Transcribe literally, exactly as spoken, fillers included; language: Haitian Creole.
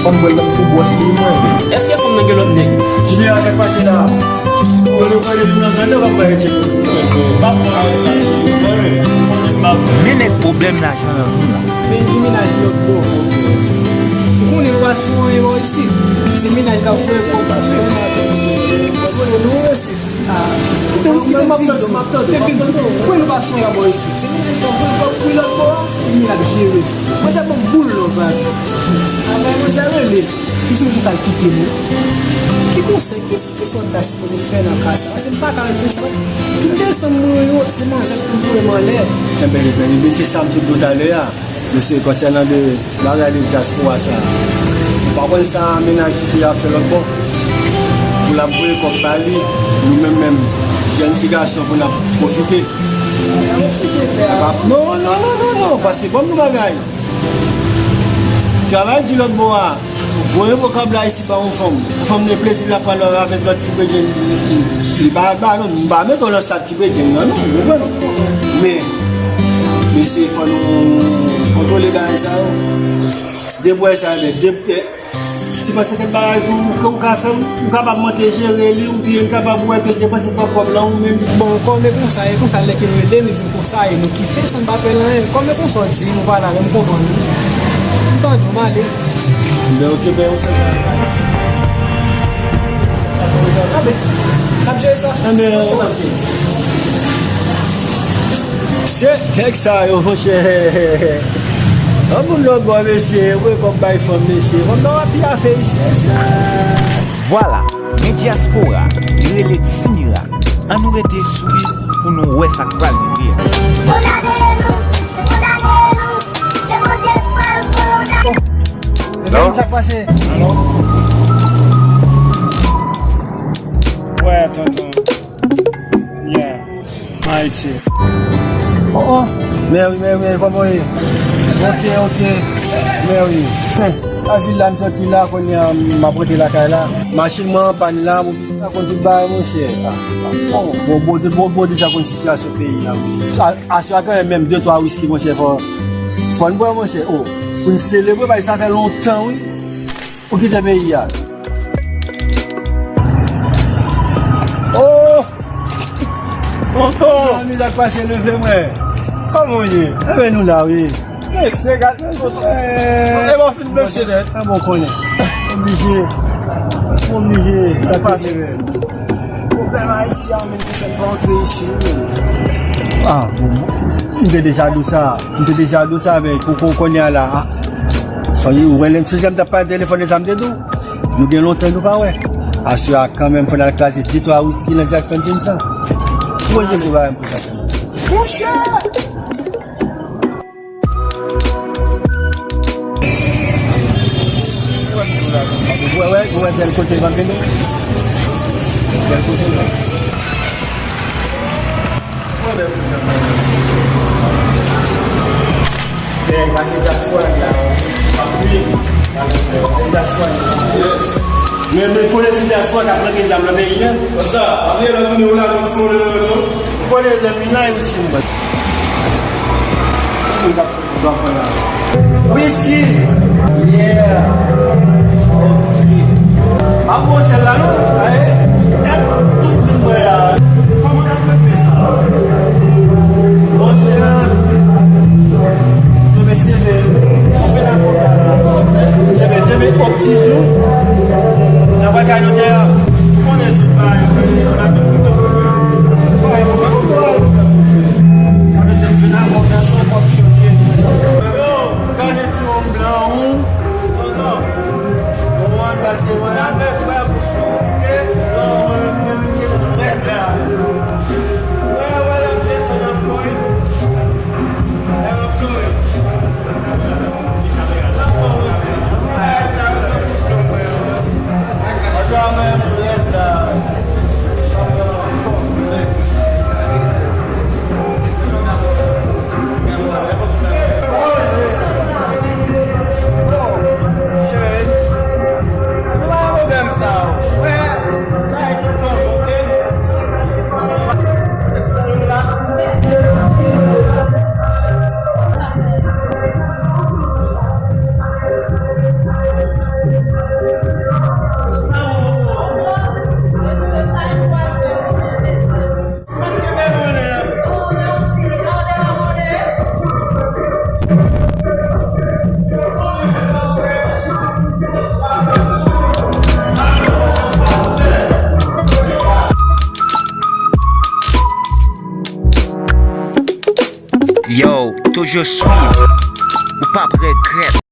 Mwen pran l pou bwòs li, mwen. Èske fanm nan gen lòt nèg? Junior, sa k pase la? Ou konn pale li nan zòn nan, w ap bay tchèk. M ap pran sa. Men nèg pwoblèm lajan nan vi an. Men ki menaj lòt bò. Ou konnen nou pa sou anyen bò isit. Se menaj k ap fè kòb pa fè. Ou konnen nou isit. Ah, ou te, ou te, m ap tande, m ap tande, m ap tande. Ou konnen nou pa sou anyen bò isit. Se menaj k ap fè kòb pou lòt bò a, epi l ap jere. Mwen te ban m boul lòv a. Avè mwen sa rele. Ki se pou sa l kite nou? Ki konsèy ke, ke sòlda sipoze fè nan ka sa? Paske m pa ka reponn sa. Tout desann mwen yo, se manzèt pou voye m anlè. Enben, enben, enben, se sa m sot di w talè a. Men se konsènan de bagay de dyaspora sa. Ou pa konn sa menaj tifi a ap fè lòt bò? Pou l ap voye kòb ba li, nou menm menm, jèn ti gason pou n ap pwofite. Non, non, non, non, non, paske ban m yon bagay. Travay di lòt bò a, voye vokab la isi ba yon fanm. Yon fanm de plezi l ap pale avèk lòt ti bredjenn li, li, li pa al ba non, m pa mete w nan sa ti bredjenn nan non, ou konprann? Men, mesye, fò nou kontwole bagay sa yo. Depi w wè sa, men, depi, si panse kèk bagay pou ou, ke ou ka fè, ou kapab monte jere li, oubyen kapab wè ke depanse pa kòb lan ou menm. Bon, kòm e konsa, e konsa, lè ke nou rele, nou di m konsa, e nou kite san n pa fè l anyen. Kòm e konsa w di, nou pale avè m, m konprann ou. M tande w, m ale. Enben, oke, ben, ou se. Enben, n ap jere sa. Enben, se nèg sa yo, monchè. Yon moun lòt bò, mesye, voye kòb bay fanm, mesye. Fanm nan w ap pyafe isi, mesye. Vwala, men dyaspora, li rele Ti Mirak. Ann nou rete swiv pou nou wè sa k pral rive a. Kondane nou, kondane nou, se Bondye k pral kondane. Bon, Evelyn, sa k pase? Wè, tonton. Yeah. Ayiti. Oh, oh. Mèwi, mèwi, mèwi, kòman w ye? Ok, ok. Mèwi. Avil la, m soti la, kounye a, m ap rantre lakay la. Machin mwen an pàn la, m pa konn tout bagay, monchè. Ah, ah, bon, bon, bon, bon, bon, deja konn sitiyasyon peyi a, wi. A, aswè a, kanmenm, menm de twa wiski, monchè, fò, fò n bwè, monchè. Oh, pou n selebre, bagay sa fè lontan, wi. Ou kite peyi a. Oh! Tonton! Zanmi, sa k pase, leve mwen. Kòman w ye? Enben, nou la, wi. Mesye, gad, tonton. Eh, e bon, fin mesye nèt. Ah, bon, konnen. Oblije. Oblije. Sa k pase, men. Pwoblèm ayisyen an menm ki fè n pa antre isi, wi. Ah, bon, m te deja di w sa. M te deja di w sa, men kou, kou, kounye a la, ah. Sonje, ou wè, lè m sonje m t ap pale telefòn de sa m te di w. Nou gen lontan nou pa wè. Aswè a kanmenm, fò n al kraze de twa wiski nan Jackson James sa. Ou wè, jem te ba m pou sa. Monchè! Wè, wè, wè, bèl kote l va vini. Bèl kote l va. Wè, bèl kote l va. Bèl, pase dyaspora la. Wi. Dyaspora. Yes. Men, men, konnen se dyaspora k ap rantre zam nan peyi a. Konsa, ap gen lòt moun yo la, konn si moun yo, yo, yo. Ou konnen lè m vin la, yo si m. Moun k ap sot pou zòfè la. Wiski! Yeah! Ok. M ap pran sèl la, non? Aye? Gad tout moun mwen la. Kòman n ap mete sa? Monchè, yo mesye, men, ou fè la kòb la, la. Enben, demen, yon ti jou, n ap al kay notè a. Ou konnen tout bagay, ou konnen tout bagay. Sa vle di m vin avè w nan son kòb chanje. Yo, gade ti wonm blan ou. Tonton. Bon, mwen pase, mwen. Avèk frè pou sou, oke? Yo, toujou swiv. Ou p ap regrèt.